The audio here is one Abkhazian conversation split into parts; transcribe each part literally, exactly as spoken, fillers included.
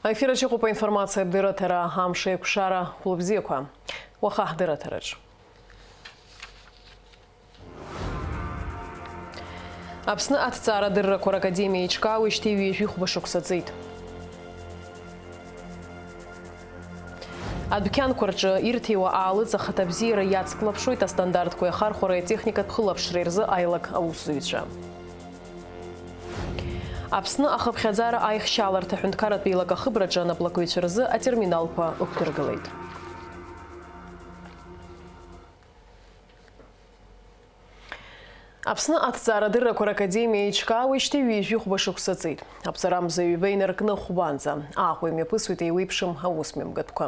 Аефир аҿы иҟоуп аинформациатә дырраҭара, амш еиқәшара, хәлыбзиақәа. Уаха ҳдырраҭараҿ. Аԥсны аҭҵаарадыррақәа ракадемиа еиҿкаауеижьҭеи ҩажәи хәба шықәса ҵит. Адәқьанқәа рҿы ирҭиуа аалыҵ ахаҭабзиара иацклаԥшуеит астандартқәа иахархәареи атехникатә хылаԥшреи рзы аилак аусзуҩцәа. Аԥсны ахыԥхьаӡара аихшьаларҭа ҳәынҭқарратә еилакахыбраҿы анаплакыҩцәа рзы атерминалқәа ықәдыргылеит. Аԥсны аҭҵаарадыррақәа ракадемиа еиҿкаауеижьҭеи ҩажәи хәба шықәса ҵит. Аԥҵарамза ҩба инаркны хәбанӡа Аҟәа имҩаԥысуеит еиуеиԥшым аусмҩаԥгатәқәа.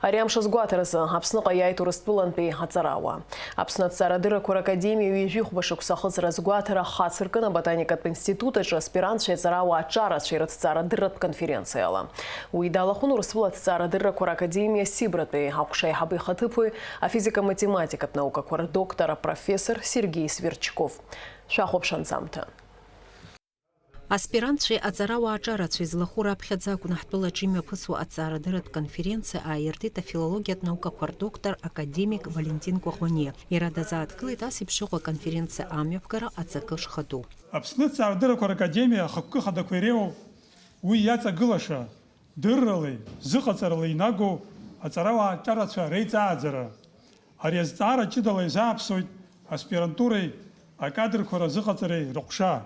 Ари амш азгәаҭаразы Аԥсныҟа иааит Урыстәылантәи аҵарауаа. Аԥсны аҭҵаарадыррақәа ракадемиа ҩажәи хәба шықәса ахыҵра азгәаҭара хацыркын аботаникатә институт аҿы аспирантцәеи аҵарауаа аҿарацәеи рыҭҵаарадырратә конференциала. Уи далахәын Урыстәыла аҭҵаарадыррақәа ракадемиа Сибратәи аҟәша аиҳабы ихаҭыԥуаҩ, афизика-математикатә наукақәа рдоктор апрофессор Сергеи Сверчков. Шәахәаԥш анҵамҭа. Аспирантцәеи аҵарауаа аҿарацәеи злахәу раԥхьаӡа акәны ҳтәылаҿы имҩаԥысуа аҭҵаарадырратә конференциа ааиртит афилологиатә наукақәа рдоктор академик Валентин Кәаӷәаниа. Иара дазааҭгылеит ас еиԥш иҟоу аконференциа амҩаԥгара аҵакы шхаду. Аԥсны аҭҵаарадыррақәа ракадемиа ахықәкы хадақәа иреиуоу уи иаҵагылаша, дырралеи зыҟаҵаралеи инагоу аҵарауаа аҿарацәа реиҵааӡара. Ари азҵаара ҷыдала изааԥсоит аспирантуреи акадрқәа рзыҟаҵареи рыҟәша.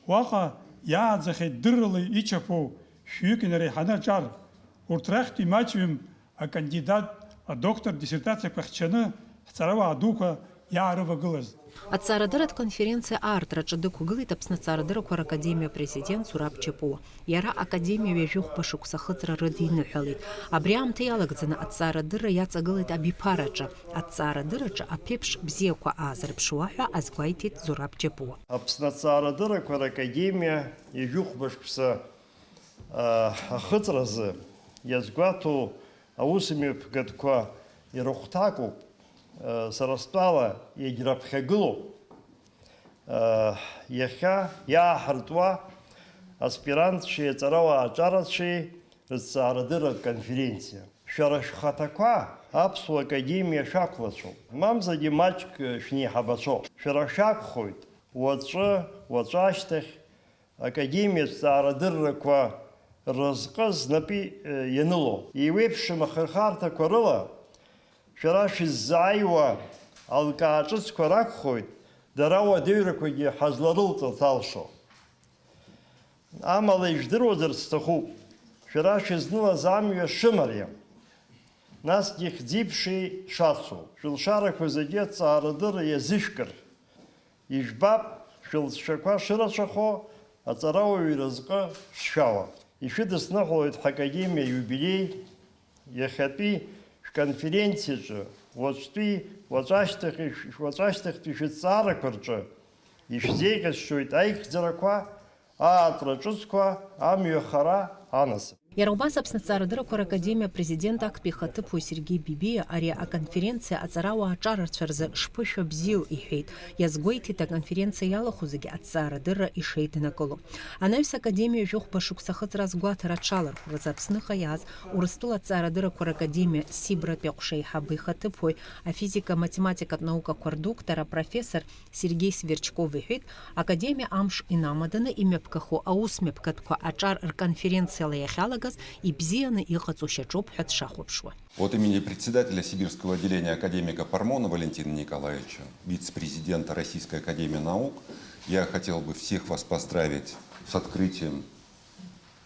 Уаҟа иааӡахьеит дыррала ичаԥоу шәҩык инареиҳаны аҿар. Урҭ рахьтә имаҷҩым акандидат, адоктор диссертациақәа хьчаны ҳҵарауаа дуқәа иаарывагылаз. Аҭҵаарадырратә конференциа аартраҿы дықәгылеит Аԥсны аҭҵаарадыррақәа ракадемиа апрезидент Зураб Џьапуа. Иара академиа ҩажәи хәба шықәса ахыҵра рыдиныҳәалеит. Абри аамҭа иалагӡаны аҭҵаарадырра иаҵагылеит абиԥараҿы. Аҭҵаарадырраҿы аԥеиԥш бзиақәа аазырԥшуа ҳәа азгәеиҭеит Зураб Џьапуа. Аԥсны аҭҵаарадыррақәа ракадемиа ҩажәи хәба шықәса, а, ахыҵразы иазгәаҭоу аусмҩаԥгатәқәа ирыхәҭакуп, а, сара стәала иагьраԥхьагылоуп. Иахьа иааҳартуа аспирантцәеи аҵарауаа аҿарацәеи рыҭҵаарадырратә конференциа. Шәара шәхаҭақәа Аԥсуа Академиа шәақәлацәоуп, мамзаргьы маҷк шәнеиҳабацәоуп. Шәара шәакәхоит уаҵәы, уаҵәы ашьҭахь Академиа аҭҵаарадыррақәа рразҟы знапы, э, ианыло. Еиуеиԥшым ахырхарҭақәа рыла шәара шәыззааиуа алкаа ҿыцқәа ракәхоит дара ауадаҩрақәагьы ҳазларылҵырц алшо. Амала ижәдыруазарц сҭахуп, шәара шәызнылаз амҩа шымариам, насгьы хьӡи-ԥшеи шацу, шәылшарақәа зегьы аҭҵаарадырра иазышәкыр. Ижәбап, шәылҵшәақәа шырацәахо, аҵарауаҩ иразҟы шшәауа. Ишәыдысныҳәалоит ҳакадемиа иубилеи, иахьатәи шәконференциаҿы, уаҵәтәи, уаҵәашьҭахьи, уаҵәашьҭахьтәи шәыҭҵаарақәа рҿы ишәзеиӷьасшьоит аихьӡарақәа, аартра ҿыцқәа, амҩахара, анасыԥ. Иара убас Аԥсны аҭҵаарадыррақәа ракадемиа апрезидент актәи ихаҭыԥуаҩ Сергеи Бибиа ари аконференциа аҵарауаа аҿарацәа рзы шԥышәа бзиоу иҳәеит. Иазгәеиҭеит, аконференциа иалахәу зегьы аҭҵаарадырра ишеиднакыло. Анаҩс академиа жәохәба шықәса ахыҵра азгәаҭара аҽалархәразы Аԥсныҟа иааз Урыстәыла аҭҵаарадыррақәа ракадемиа Сибратәи аҟәша аиҳабы ихаҭыԥуаҩ, афизика-математикатә наукақәа рдоктор, апрофессор Сергеи Сверчков иҳәеит, академиа амш инамаданы имҩаԥгахо аусмҩаԥгатәқәа аҿар рконференциала иахьалагаз ибзианы иҟаҵо шьаҿоуп ҳәа дшахәаԥшуа. От имени председателя Сибирского отделения академика Пармона Валентина Николаевича, вице-президента Российской академии наук, я хотел бы всех вас поздравить с открытием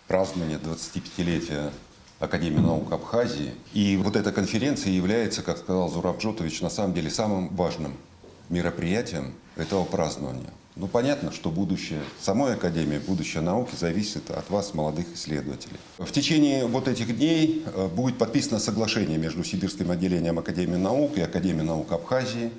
празднования двадцатипятилетия Академии наук Абхазии. И вот эта конференция является, как сказал Зураб Джотович, на самом деле самым важным мероприятием этого празднования. Ну, понятно, что будущее самой Академии, будущее науки зависит от вас, молодых исследователей. В течение вот этих дней, э, будет подписано соглашение между Сибирским отделением Академии наук и Академией наук Абхазии.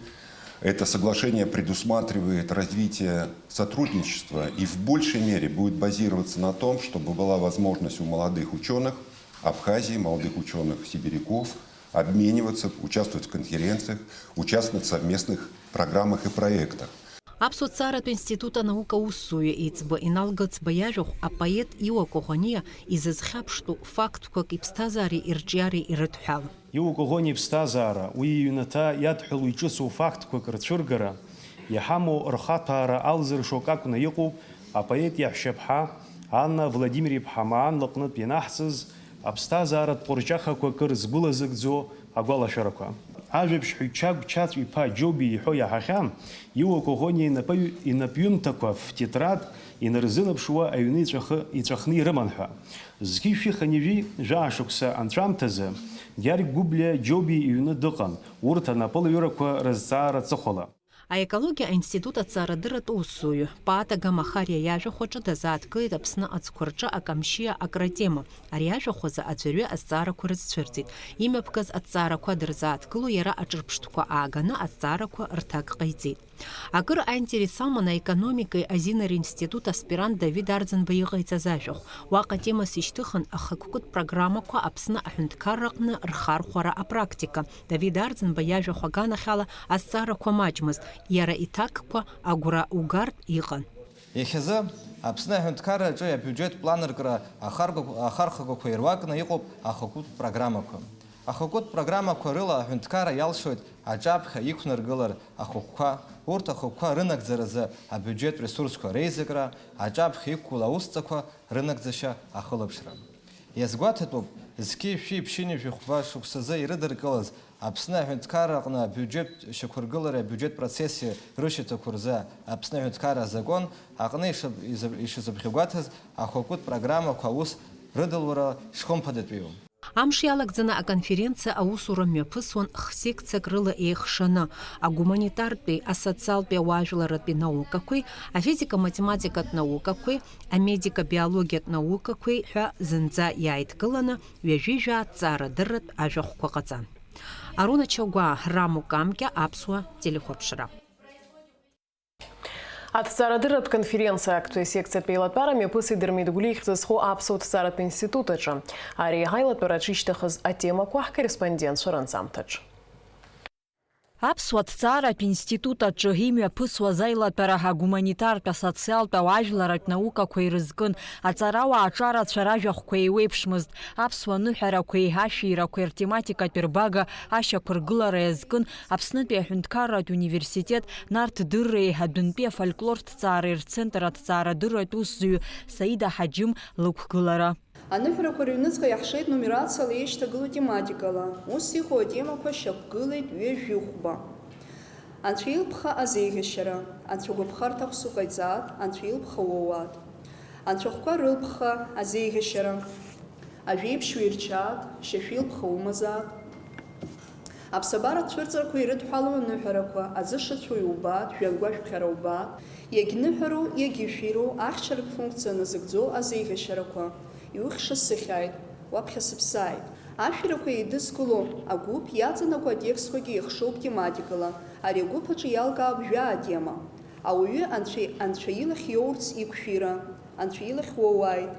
Это соглашение предусматривает развитие сотрудничества и в большей мере будет базироваться на том, чтобы была возможность у молодых учёных Абхазии, молодых учёных-сибиряков обмениваться, участвовать в конференциях, участвовать в совместных программах и проектах. Аԥсуа ҭҵааратә институт анаука усзуҩы еиҵбы Инал Гыцба иажәахә апоет Иуа Коӷониа изызхьаԥштәу фактқәак иԥсҭазаареи ирҿиареи ирыдҳәалан. Иуа Коӷониа иԥсҭазаара, уи иҩнаҭа иадҳәалоу иҿыцу фактқәак рцәыргара, иҳамоу рхаҭәаара алзыршо акакәны иҟоуп апоет иаҳәшьаԥҳа Анна Владимир-иԥҳа Маан лҟнытә ианаҳҵаз аԥсҭазааратә ҟәырҷахақәа акыр згәылазыгӡо агәалашәарақәа. Ажәабжьҳәаҩ Чагә Чаҵә иԥа Џьоби иҳәо иаҳахьан, Иуа Коӷониа инапы-, инапҩымҭақәа ф-тетрадк инарзынаԥшуа аҩны иҵәахы-, иҵәахны ирыман ҳәа. Зқьи шәи хынҩажәи жәаа шықәса анҵәамҭазы Гьаргь Гәыблиа Џьоби иҩны дыҟан, урҭ анапылаҩырақәа рызҵаара аҵыхәала. Аекологиа аинститут аҭҵаарадырратә усзуҩы Паата Гамахариа иажәахә аҿы дазааҭгылеит Аԥсны аӡқәа рҿы акамшьиа акра атема. Ари ажәахә азы аӡәырҩы азҵаарақәа рызцәырҵит. Имҩаԥгаз аҭҵаарақәа дырзааҭгыло иара аҿырԥштәқәа ааганы аҭҵаарақәа рҭак ҟаиҵеит. Акыр аинтерес аман аекономикеи азинеи ринститут аспирант Давид Арӡынба иҟаиҵаз ажәахә. Уаҟа темас ишьҭыхын ахықәкытә программақәа Аԥсны аҳәынҭқарраҟны рхархәара апрактика. Давид Арӡынба иажәахә аганахьала азҵаарақәа маҷмызт, иара иҭакқәа агәра угартә иҟан. Иахьазы Аԥсны аҳәынҭқарраҿы абиуџьет планыркра ахаргақә-, ахархәагақәа ируакны иҟоуп ахықәкытә программақәа. Ахықәкытә программақәа рыла аҳәынҭқарра иалшоит аҿаԥхьа иқәнаргылар ахықәкқәа, урҭ ахықәкқәа рынагӡаразы абиуџьет ресурсқәа реизакра, аҿаԥхьа иқәгылоу аусҵақәа рынагӡашьа ахылаԥшра. Иазгәаҭатәуп, зқьи шәи ԥшьынҩажәи хәба шықәсазы ирыдыркылаз Аԥсны аҳәынҭқарра аҟны абиуџьет шьақәыргылареи абиуџьет процесси рышьаҭақәа рзы Аԥсны аҳәынҭқарра азакон аҟны ишаб-, изаб-, ишазыбӷьагәаҭаз ахықәкытә программақәа аус рыдылура шхымԥадатәиу. Амш иалагӡаны аконференциа аусура мҩаԥысуан х-секциак рыла еихшаны, агуманитартәи, асоциалтәи, ауаажәларратәи наукақәеи, афизика-математикатә наукақәеи, амедика-биологиатә наукақәеи ҳәа зынӡа иааидкыланы, ҩажәи жәаа ҭҵаарадырратә ажәахәқәа ҟаҵан. Аруна Чагәаа, Раму Камкьа, Аԥсуа телехәаԥшра. Аҭҵаарадырратә конференциа актәи асекциатә еилатәара мҩаԥысит Дырмит Гәлиа ихьӡ зху Аԥсуа ҭҵааратә институт аҿы. Ари аилатәара аҿы ишьҭыхыз атемақәа ҳкорреспондентцәа рынҵамҭаҿ. Аԥсуа ҭҵааратә институт аҿы имҩаԥысуаз аилатәара агуманитартә, асоциалтә, ауаажәларратә наукақәа ирызкын. Аҵарауаа аҿарацәа ражәахәқәа еиуеиԥшмызт. Аԥсуа ныҳәарақәеи ашәирақәеи ртематикатә рбага ашьақәыргылара иазкын Аԥснытәи аҳәынҭқарратә университет Нарҭдырреи адәынтәи афольклорҭҵаареи рцентр аҭҵаарадырратә усзуҩы Саида Ҳаџьым лықәгылара. Аныҳәарақәа рыҩныҵҟа иаҳшеит нумерациала еишьҭагылоу тематикала. Ус иҟоу атемақәа шьақәгылеит ҩажәихәба. Анцәа илԥха азеиӷьашьара, анцәа гәаԥхарҭа ахәсу ҟаиҵаат, анцәа илԥха уоуаат. Анцәахәқәа рылԥха азеиӷьашьара, ажәеиԥшьҩы ирчаат, шьашәы илԥха умазаат. Аԥсабаратә цәырҵрақәа ирыдҳәалоу аныҳәарақәа, аӡы шыцәоу иубаат, жәҩангәашәԥхьара убаат. Иагьныҳәару, иагьышәироу, ахьчаратә функциа назыгӡо азеиӷьашьарақәа, иухьша сыхьааит, уаԥхьа сыԥсааит. Ашәирақәа еидызкыло агәыԥ иаҵанакуа атекстқәагьы еихшоуп тематикала, ари агәыԥ аҿы иалкаауп жәаа атема. Ауаҩы анцәа, анцәа илахь иоурц иқәшәира, анцәа илахь уоуааит.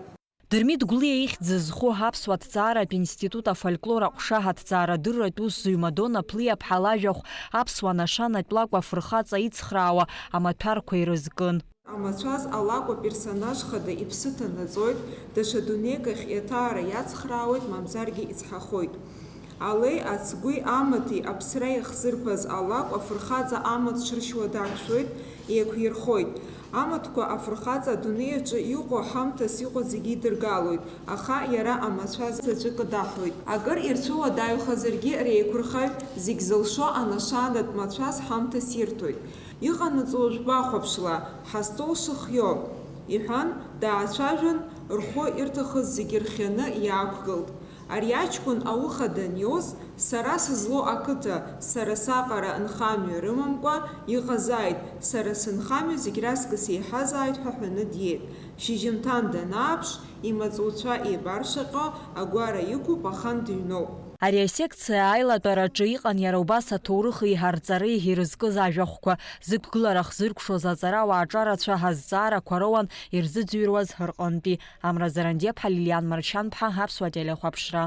Дырмит Гәлиа ихьӡ зху Аԥсуа ҭҵааратә институт афольклор аҟәша аҭҵаарадырратә усзуҩ Мадона Плиаԥҳа лажәахә аԥсуа нашанатә лакә афырхаҵа ицхраауа амаҭәарқәа ирызкын. Амацәаз алакә аперсонаж хада иԥсы ҭанаҵоит, даҽа дунеик ахь иаҭаара иацхраауеит, мамзаргьы ицҳахоит. Алеи ацгәи амаҭи аԥсра иахзырԥаз алакә афырхаҵа амаҭ шыршьуа дақәшәоит, еиқәирхоит. Амаҭқәа афырхаҵа адунеи аҿы иҟоу ҳамҭас иҟоу зегьы идыргалоит, аха иара амацәаз заҵәык даҳәоит. Акыр ирцәыуадаҩхазаргьы реиқәырхаҩ зегь зылшо анашанатә мацәаз ҳамҭас ирҭоит. Иҟанаҵо жәбахәаԥшла, ҳастол шыхиоу, иҳәан, даацәажәан, рхәы ирҭахыз зегьы рхианы иаақәгылт. Ари аҷкәын ауха даниоз, сара сызлоу ақыҭа, сара саҟара нхамҩа рымамкәа иҟазааит, сара сынхамҩа зегь раҵкыс еиҳазааит ҳәа ҳәаны диеит. Шьыжьымҭан данааԥш, имаҵуцәа еибаршаҟьо агәара иқәуп, ахан дыҩноуп. Ари асекциа аилатәараҿы иҟан иара убас аҭоурыхи арҵареи ирызкыз ажәахәқәа, зықәгылара хзыркәшоз аҵарауаа аҿарацәа азҵаарақәа роуан ирзыӡырҩуаз рҟынтәи. Амра Зарандиаԥҳа, Лилиан Маршьанԥҳа, Аԥсуа телехәаԥшра.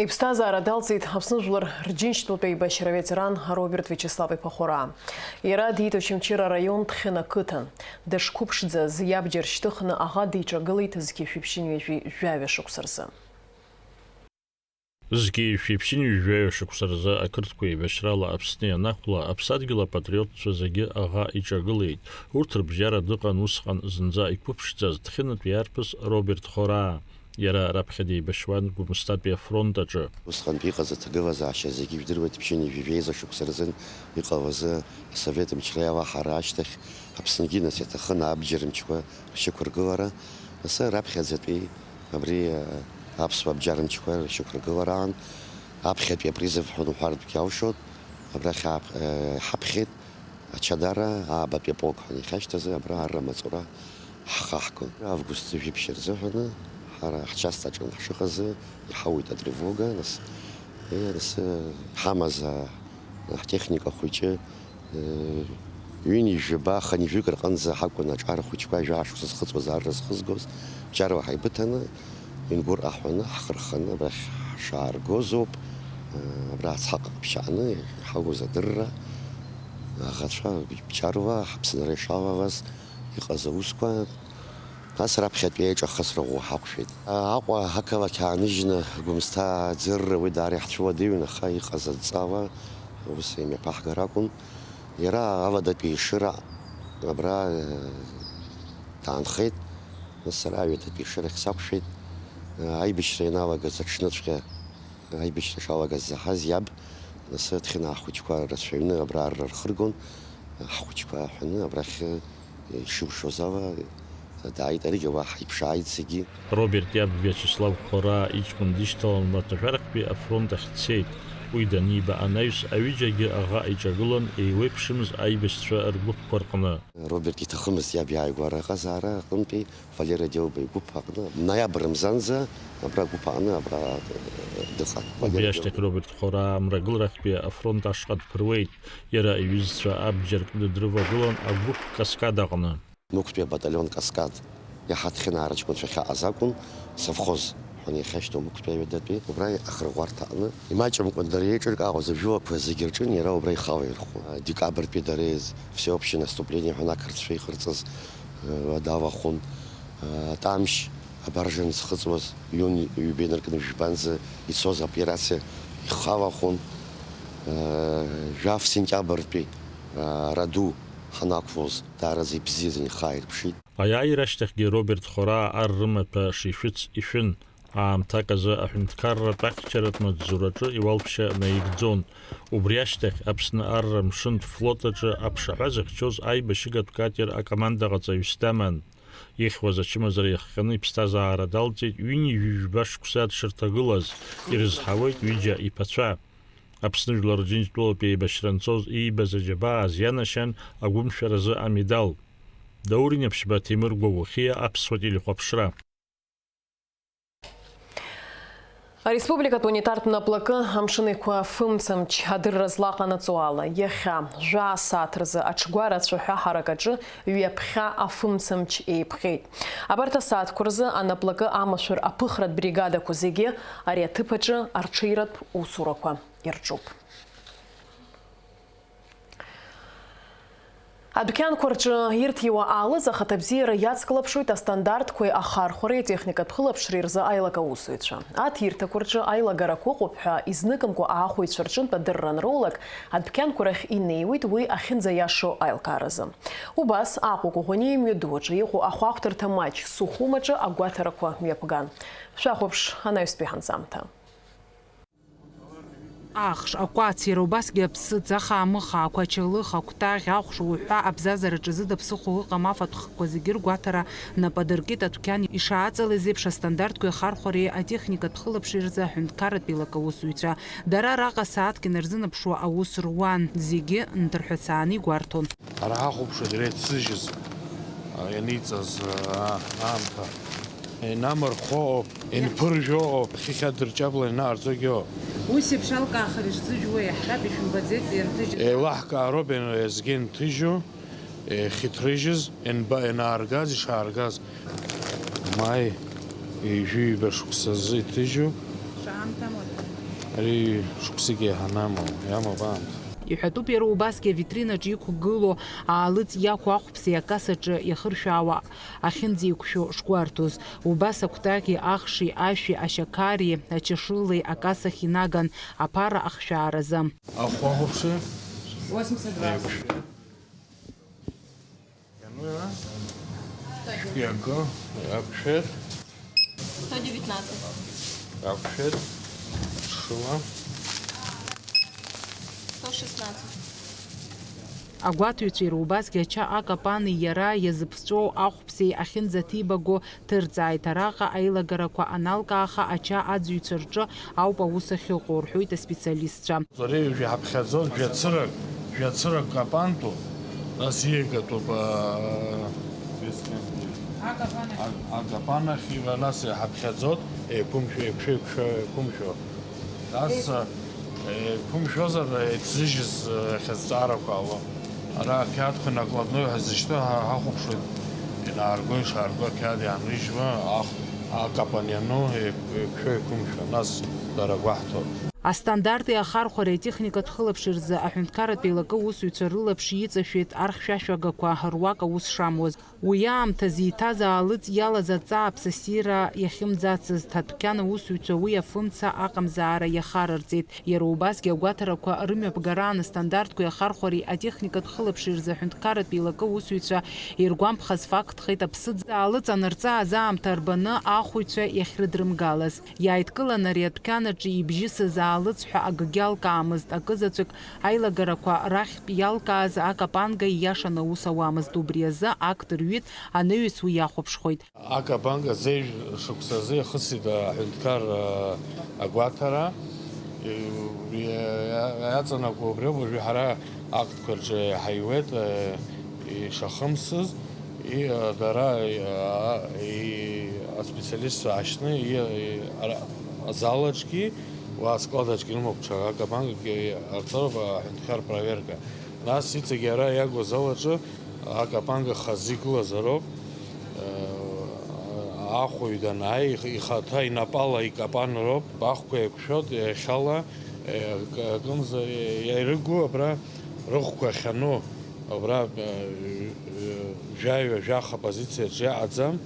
Иԥсҭазаара далҵит Аԥсны Жәлар Рџьынџьтәылатә Еибашьра аветеран Роберт Виачеслав-иԥа Хәараа. Иара диит Очамчыра араион Ҭхьына ақыҭан. Дышқәыԥшӡаз, иабџьар шьҭыхны аӷа диҿагылеит зқьи жәшәи ԥшьынҩажәи жәаҩа шықәса рзы. Зқьи жәшәи ԥшьынҩажәи жәаҩа шықәса рзы ақырҭқәа еибашьрала Аԥсны ианақәла, аԥсадгьыл апатриотцәа зегьы аӷа иҿагылеит. Урҭ рыбжьара дыҟан усҟан зынӡа иқәыԥшӡаз Ҭхьынатәи арԥыс Роберт Хәараа. Иара раԥхьа деибашьуан Гәымсҭатәи афронт аҿы. Усҟантәи иҟаз аҭагылазаашьа зегьы ижәдыруеит, ԥшьынҩажәи жәеиза шықәса рзын иҟалаз асовет мчра иалаҳара ашьҭахь Аԥсныгьы нас иаҭахын абџьар мчқәа ршьақәыргылара, нас раԥхьаӡатәи абри, а, аԥсуа абџьар мчқәа ршьақәыргылараан аԥхьатәи апризов ҳәа уҳәартәгьы алшоит, абрахь аап-, э, иҳаԥхьеит. Ачадара аабатәи аполк ҳәа иахьашьҭаз абра арра маҵура ҳхаҳгон. Август жәиԥшь рзыҳәаны ҳара ҳчасть аҿы ҳшыҟаз иҳауит атревога, нас, э, нас, э, ҳамаз, а, ҳтехника хәыҷы, э, ҩынҩажәаба, хынҩажәик рҟынӡа ҳакәын аҿар хәыҷқәа жәаа шықәса зхыҵуаз арра зхызгоз, бџьарла ҳаибыҭаны, ингәыр аҳәаны, ҳхырханы абрахь ҳшааргозоуп, э, абра ацҳаҟ ԥшьааны иҳауз адырра. Аӷацәа бџьарла ҳаԥсынра ишалалаз иҟаз аусқәа, нас раԥхьатәи аиҿахысра ӷәӷәа ҳақәшәеит. Аҟәа ақалақь ааныжьны Гәымсҭа аӡырра уи даара иаҳцәыуадаҩын, аха иҟаз адҵала ус имҩаԥаҳгар акәын. Иара авадатәи ешыра абра, э, даанхеит, нас сара аҩадатәи ешырахь сақәшәеит. Э, аибашьра ианалагаз аҽныҵәҟьа Аибашьра шалагаз заҳаз иаб, нас Ҭхьына ахәыҷқәа рацәаҩны абра арра рхыргон, ҳхәыҷқәа аҳәаны абрахь, ишылшоз ала, дааит аригьы, уа ҳаиԥшааит зегьы. Роберт иаб Виачеслав Хәараа иҷкәын дишьҭалан маҭәашәарахьтәи афронт ахь дцеит. Уи даниба анаҩс, аҩыџьагьы аӷа иҿагылан, еиуеиԥшымыз аибашьцәа ргәыԥқәа рҟны. Роберт иҭахымызт иаб иааигәара аҟазаара аҟынтәи Валера Делба игәыԥ аҟны, ноиабр мзанӡа абра агәыԥ аҟны абра, э, дыҟан. Убри Валера ашьҭахь Делба. Роберт Хәараа Мрагыларахьтәи афронт ашҟа дԥыруеит. Иара иҩызцәа абџьар кны дрывагылан агәыԥ Каскад аҟны. Мықәтәи абаталион Каскад иаҳа Ҭхьынаа рыҷкәынцәа ахьаҟаз акәын, совхоз ҳәа иахьашьҭоу Мықәтәи аҩадатәи, убра ахырӷәӷәарҭа аҟны. Имаҷымкәан дара еиҿыркаауаз ажәылақәа зегьы рҿын иара убра ихала ирхәон. Декабртәи дара, всеобщее наступление ҳәа ақырҭцәа иҟарҵаз, э, далахәын. Э, Тамшь абаржа анцхыҵуаз, июнь ҩба инаркны жәбанӡа ицоз операциа ихалахәын. Э, жәаф сентиабртәи, э, Раду ҳанақәлоз, даараӡа ибзиаӡаны ихы ааирԥшит. Аиааира ашьҭахьгьы Роберт Хәараа ар рымаҭәа шишәыц ишәын. Аамҭак азы аҳәынҭқарратә ахьчаратә маҵзураҿы иуалԥшьа наигӡон. Убри ашьҭахь Аԥсны арра мшынтә флот аҿы аԥшаҳәа зыхьчоз аибашьыгатә катер акомандаҟаҵаҩыс даман. Ихьуаз ачымазара иахҟьаны иԥсҭазаара далҵит ҩынҩажәи жәба шықәса дшырҭагылаз, ирызҳауеит ҩыџьа иԥацәа. Аԥсны Жәлар Рџьынџьтәылатә еибашьра анцоз иибаз аџьабаа азианашьан агәымшәаразы амедал. Даур Инаԥшьба, Ҭемыр Гәагәахиа, Аԥсуа телехәаԥшра. Ареспубликатә унитартә наплакы амшын еиқәа афымцамч адырра злаҟанаҵо ала, иахьа жәаа сааҭ рзы аҽгәара ацәаҳәа ҳаракаҿы ҩаԥхьа афымцамч еиԥҟьеит. Абарҭ асааҭқәа рзы анаплакы амашәыр аԥыхратә бригадақәа зегьы ари аҭыԥ аҿы арҽеиратә усурақәа ирҿуп. Адәқьанқәа рҿы ирҭиуа аалыз ахаҭабзиара иацклаԥшуеит астандартқәеи ахархәареи атехникатә хылаԥшреи рзы аилак аусзуҩцәа. Аҭирҭақәа рҿы аилагарақәа ыҟоуп ҳәа изныкымкәа аахәаҩцәа рҿынтә адырра анроулак, адәқьанқәа рахь инеиуеит уи ахьынӡаиашоу аилкааразы. Убас Аҟәа Коӷониа имҩаду аҿы иҟоу ахәаахәҭарҭа маҷ Сухум аҿы агәаҭарақәа мҩаԥган. Шәахәаԥш анаҩстәи ҳанҵамҭа. Ахш, акәац, иара убасгьы аԥсыӡ, ахаамыхаа, ақәачалых, акәтаӷь, ахәша уҳәа абзазараҿы зыда ԥсыхәа ыҟам афатәхқәа зегьы ргәаҭара нап адыркит адәқьан ишааҵалаз еиԥш астандартқәеи ахархәареи атехникатә хылаԥшреи рзы аҳәынҭқарратә еилак аусзуҩцәа. Дара араҟа сааҭк инарзынаԥшуа аус руан, зегьы нҭырҳәацааны игәарҭон. Ара ҳахәаԥшуеит иара иҭзыжьыз, а, ианиҵаз, а, аамҭа. Инамырхәо ыҟоуп, инԥыржәо ыҟоуп, хыхь адырҷаблан инаҟарҵогьы ыҟоуп. Ус еиԥш алкаахара ишзыжәуа иаҳҳәап, ишәымбаӡеит, ирҭыжьыз. Еилаҳкаароуп иан-, иазгьы инҭыжьу, ихьыҭрыжьыз, ианба-, ианааргаз, ишааргаз. Маи ҩажәи ҩба шықәсазы иҭыжьу. Шаамҭам уаҭәам. Ари шықәсык еиҳаны амоу, иамоуп аамҭа. Иҳәатәуп иара убасгьы авитринаҿы иқәгылоу аалыҵ иақәу ахәԥсеи акассаҿы иахыршәаауа ахьынӡеиқәшәо шгәарҭоз. Убас акәтаӷьи ахши ашәи ашьақари ачашылеи акассахь инаган аԥара ахшәааразы. Ахәы ахәаԥши? Восемьдесят два. Иану иара? Иаго, иақәшәеит. Сто девятнадцать. Иақәшәеит. Шыла. Сто шестнадцать. Агәаҭаҩцәа иара убасгьы ача акапани иара иазыԥҵәоу ахәԥсеи ахьынӡаҭибаго ҭырҵааит. Араҟа аилагарақәа аналкааха, ача аӡҩцәа рҿы ауп аус ахьыҟоу, рҳәоит аспециалистцәа. Ари жәаҳаԥхьаӡоит, жәацырак, жәацырак капанту, нас ииагатәуп, аа, акапанахь. А-, акапанахь ива, нас иҳаԥхьаӡоит, еиқәымшәо, еиқәшәо, еиқәшәо, еиқәымшәо. Нас, еиқәымшәозар, еицзыжьыз, ахьазҵаарақәа ала. Ара ақьаадқәа накладной ҳәа зышьҭоу ҳа-, ҳахәаԥшуеит, инаарго, ишаарго ақьаад иааныжьуа, ах-, акапан иану, еиқәшәо, еиқәымшәо, нас дара гәаҳҭо. Астандарти ахархәареи атехникатә хылаԥши рзы аҳәынҭқарратә еилакы аусзуҩцәа рылаԥш иҵашәеит архьшәашәагақәа руак аус шамуаз. Уи аамҭазы иҭаз аалыҵ иалаз аҵаа аԥсасира иахьымӡацызт, адәқьан аусзуҩцәа уи афымца аҟамзаара иахарарҵеит. Иара убасгьы агәаҭарақәа рымҩаԥгараан астандартқәеи ахархәареи атехникатә хылаԥшреи рзы аҳәынҭқарратә еилакы аусзуҩцәа иргәамԥхаз фактхеит. Аԥсыӡ аалыҵ анырҵааз аамҭа рбаны ахәыҩцәа иахьрыдрымгалаз. Иааидкылан ари адәқьан аҿы ибжьысыз аалыҵ ҳәа акгьы алкаамызт, акызаҵәык аилагарақәа рахьтә иалкааз акапанга ииашаны аус ауамызт, убри азы акт рҩит, анаҩс уи иахәаԥшхоит. Акапанга зежә шықәсазы ихысит аҳәынҭқар, а, агәаҭара. И-, и-, иаҵанакуа убри ауп, уажәы ҳара актқәа рҿы иҳаиуеит, а, ишахымсыз. И, а, дара, и, а, и, аспециалистцәа аашьны, и, и, ара, азал аҿгьы, уа асклад аҿгьы рымоуп ҽа акапангагьы ҟарҵароуп аҳәынҭқар проверка. Нас иҵегь ара иагу азал аҿы акапанга хазы игылазароуп. Э, ахәаҩ данааи, их-, ихаҭа инапала икапанроуп, ахәқәа еиқәшәоит, иахьала, э, к-, акымза, э, ирыгу абра рыхәқәа ахьану. Абра, э, э, жәаҩа, жәаха позициаҿ иаҟаӡам,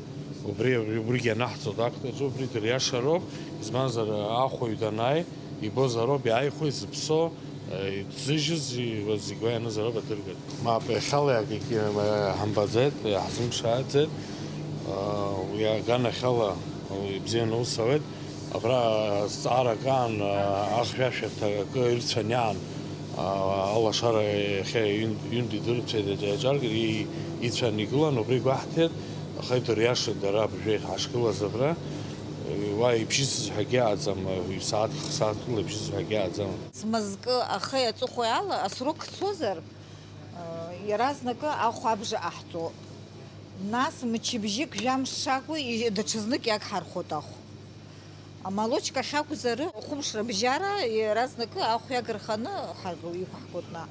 убри, убригьы анаҳҵоит актаҿы, убри дыриашароуп, избанзар, ахәаҩ данааи, ибозароуп, иааихәеит зыԥсо, э, иҭзыжьыз, и-, зегь уа ианызароуп адыргатә. Мап, иахьала иагагьы, э, ҳамбаӡеит, иаҳзымԥшааӡеит, э, уи аганахьала, э, ибзианы аус ауеит. Абра азҵаарак аан, ахьшәашәарҭа акы ирцәан иаан, алашара иахьа ҩын-, ҩынтә идырцәеит аҿаргьы, и-, ицәан игылан, убри гәаҳҭеит, аха идыриашеит дара абжеиҳ ҳашгылаз абра, уа ибжьысыз ҳәагьы аӡам, ҩ-сааҭк, х-сааҭкыла ибжьысыз ҳәагьы аӡам. Змазкы ахеи аҵыхәеи ала асрок цозар, иаразнакы ахә абжа ҟаҳҵо. Нас мчыбжьык, жәамш шакәу, и-, даҽазнык иагҳархәоит ахә. Амолочка ахьакәзар, хәымш рыбжьара иаразнакы ахә иагарханы ҳаргыл-, иқәҳгоит наҟ.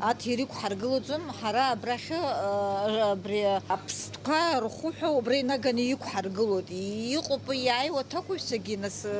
Аҭира иқәҳаргылаӡом, ҳара абрахьы, а, абри аԥстәқәа рхәы ҳәа убра инаганы иқәҳаргылоит. Иҟоуп иааиуа аҭакәажәцәагьы, нас, а,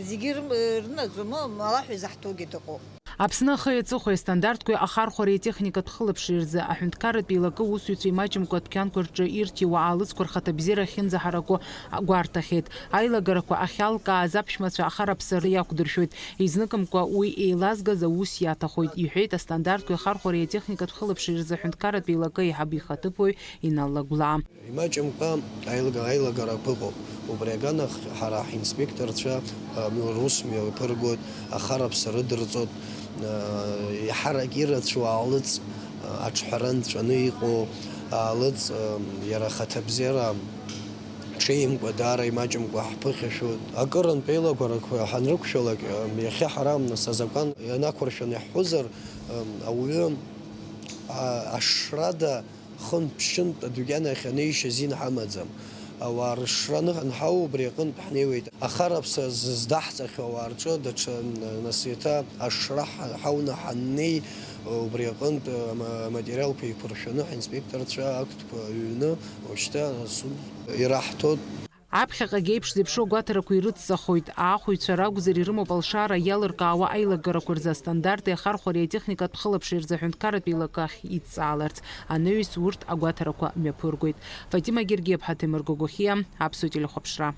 зегьы рым-, рынаӡом, алаҳәа изаҳҭогьы дыҟоуп. Аԥсны ахи аҵыхәеи астандартқәеи ахархәареи атехникатә хылаԥшреи рзы аҳәынҭқарратә еилакы аусзуҩцәа имаҷымкәа адәқьанқәа рҿы ирҭиуа аалыҵқәа рхаҭабзиара ахьынӡаҳараку гәарҭахьеит. Аилагарақәа ахьалкааз аԥшәмацәа ахараԥсара иақәдыршәоит. Изныкымкәа уи еилазгаз аус иаҭахоит, иҳәеит астандартқәеи ахархәареи атехникатә хылаԥшреи рзы аҳәынҭқарратә еилакы аиҳабы ихаҭыԥуаҩ Инал Лагәлаа. Имаҷымкәа аилга-, аилагарақәа ыҟоуп. Убри аганахь, ҳара ҳинспекторцәа, а, рус мҩаԥыргоит, ахараԥса рыдырҵоит, а, иаҳарак ирацәоу аалыҵ, а, аҿҳәара нҵәаны иҟоу аалыҵ, а, иара ахаҭабзиара ҽеимкәа, даара имаҷымкәа ҳԥыхьашәоит. Акырынтә еилагарақәа ҳанрықәшәалак, а, иахьа ҳара, нас, азакәан ианақәыршәаны иаҳҳәозар, а, ауаҩы, а, ашшрада Хынтә-ԥшьынтә адәқьан ахь анеишьа азин ҳамаӡам. Ауаа рышшра аныҳәа анҳау, убри аҟынтә ҳнеиуеит. Ахараԥса зыздаҳҵахьоу ауаа рҿы даҽа, нас, еиҭа ашшра ҳа-, ҳауны ҳаннеи, убри аҟынтә, ама-, аматериалқәа еиқәыршәаны, ҳинспекторцәа актқәа ҩны, уажәшьҭа асуд ираҳҭоит. Аԥхьаҟагь еиԥш зеиԥшу агәаҭарақәа ирыцҵахоит. Аахәаҩцәа ракәзар, ирымоуп алшара иалыркаауа аилыргарақәа рзы астандарти ахархәареи атехникатә хылаԥшреи рзы аҳәынҭқарратә еилакы ахь идҵааларц. Анаҩс урҭ агәаҭарақәа мҩаԥыргоит. Фатима Гергиаԥҳа, Ҭемыр Гогохиа, Аԥсуа телехәаԥшра.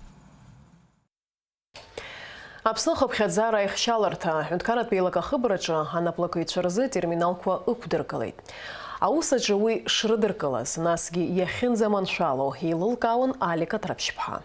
Аԥсны ахыԥхьаӡара аихшьаларҭа аҳәынҭқарратә еилак ахыбраҿы анаплакыҩцәа рзы атерминалқәа ықәдыргылеит. Аус аҿы уи шрыдыркылаз, насгьы иахьынӡаманшәало еилылкаауан Алика Ҭраԥшьԥҳа.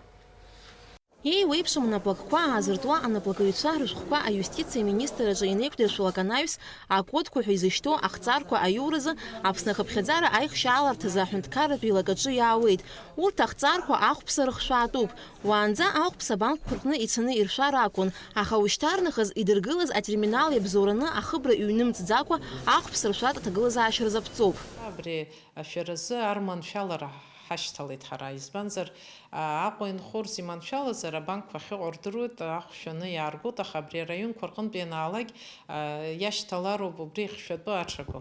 Еиуеиԥшым анаплакқәа аазыртуа анаплакыҩцәа рышәҟәқәа аиустициа министр аҿы инеиқәдыршәалак анаҩс, акодқәа ҳәа изышьҭоу ахҵарқәа аиуразы Аԥсны ахыԥхьаӡара аихшьааларҭазы аҳәынҭқарратә еилак аҿы иаауеит. Урҭ ахҵарқәа ахәԥса рыхшәаатәуп. Уаанӡа ахәԥса абанкқәа рҟны ицаны иршәар акәын, аха ушьҭарнахыс идыргылаз атерминал иабзоураны ахыбра иҩнымҵӡакәа ахәԥса ршәартә аҭагылазаашьа рзаԥҵоуп. Абри ашәаразы арманшәалара ҳашьҭалеит ҳара, избанзар, а, Аҟәа инхо рзы иманшәалазар, абанкқәа ахьыҟоу рдыруеит, ахә шәаны иааргоит, аха абри араионқәа рҟынтә ианаалак, а, иашьҭалароуп убри ихшәатәы аҽаго.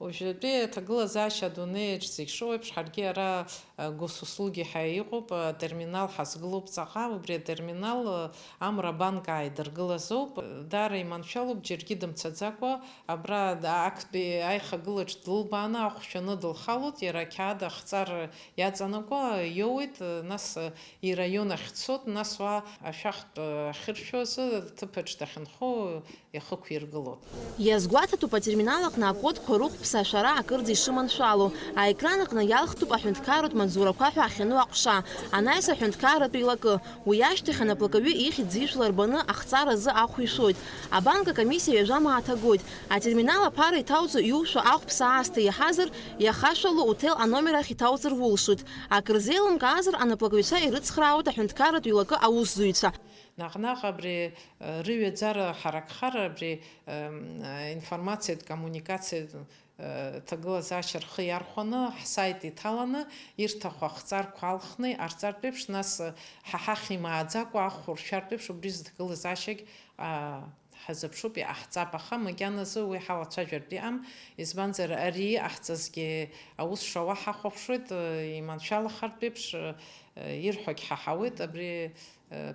Уажәтәи аҭагылазаашьа адунеиаҿ зегь шыҟоу еиԥш, ҳаргьы ара, а, госуслуги ҳәа иҟоуп, а, терминал ҳазгылоуп ҵаҟа, убри атерминал, а, Амра банк ааидыргылазоуп. Даара иманшәалоуп, џьаргьы дымцаӡакәа, абра актәи аихагылаҿ дылбааны ахә шәаны дылхалоит, иара ақьаад ахҵар иаҵанакуа иоуеит, нас ираион ахь дцоит, нас уа ашәахтә ахьыршәо азы ҭыԥаҿ дахьынхо ихықәиргылоит. Иазгәаҭатәуп атерминал аҟны акодқәа рыхәԥса ашәара акырӡа ишыманшәало. Аекран аҟны иалхтәуп аҳәынҭқарратә маҵзурақәа ҳәа ахьану аҟәша, анаҩс аҳәынҭқарратә еилакы. Уи ашьҭахь анаплакаҩы ихьӡ-ижәла рбаны ахҵара азы ахә ишәоит. Абанк акомиссиа ҩажәа мааҭ агоит. Атерминал аԥара иҭауҵо иушәо ахәԥса аасҭа иаҳазар, иахашәало уҭел аномер ахь иҭауҵар улшоит. Акыр зеилымкаазар, анаплакаҩцәа ирыцхраауеит аҳәынҭқарратә еилакы аусзуҩцәа. Наҟ-наҟ абри, э, рыҩаӡара ҳаракхар, абри, эм, э, информациатә коммуникациа ҭагылазаашьа рхы иархәаны, ҳсайт иҭаланы, ирҭаху ахҵарқәа алхны иҟарҵартә еиԥш, нас, ҳа ҳахь имааӡакәа ахә ршәартә еиԥш, убри зҭагылазаашьагь, а, ҳазыԥшуп, иҟаҳҵап, аха макьаназы уи ҳалацәажәартә иҟам, избанзар, ари иҟаҳҵазгьы аус шауа ҳахәаԥшуеит, иманшәалахартә еиԥш, ирҳәогь ҳаҳауеит, абри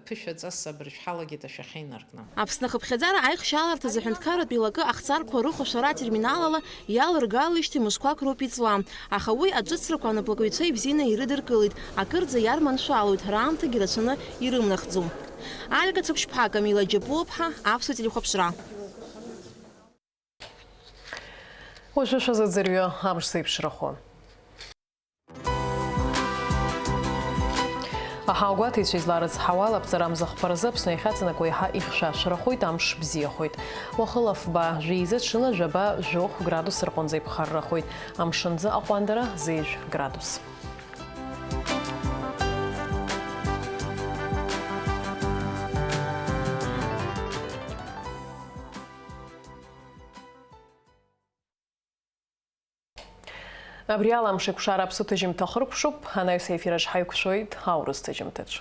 Ԥышәаҵас абыржә ҳалагеит ашәахьа инаркны. Аԥсны ахыԥхьаӡара аихшьааларҭазы аҳәынҭқарратә еилакы ахҵарқәа рыхәашәара атерминалала иалыргалеижьҭеи мышқәак роуп иҵуа. Аха уи аҿыцрақәа анаплакыҩцәа ибзианы ирыдыркылеит, акырӡа иарманшәалоит, раамҭагьы рацәаны ирымнахӡом. Алика Цыԥшьԥҳа, Камила Џьапуаԥҳа, Аԥсуа телехәаԥшра. Уажәы шәазыӡырҩы амш зеиԥшрахо. Аҳауагәаҭаҩцәа изларыцҳауа, алаԥҵара амза хԥа рзы Аԥсны иахьаҵанакуа еиҳа ихьшәашәарахоит, амш бзиахоит. Уахыла фба, жәеиза ҽыла жәаба, жәохә градус рҟынӡа иԥхаррахоит. Амшынӡы аҟәандара зежә градус. Абри ала амшеикәшара аԥсы ҭыжьымҭа хыркәшоуп, анаҩс аефираҿ ҳаиқәшәоит аурыс ҭыжьымҭаҿ.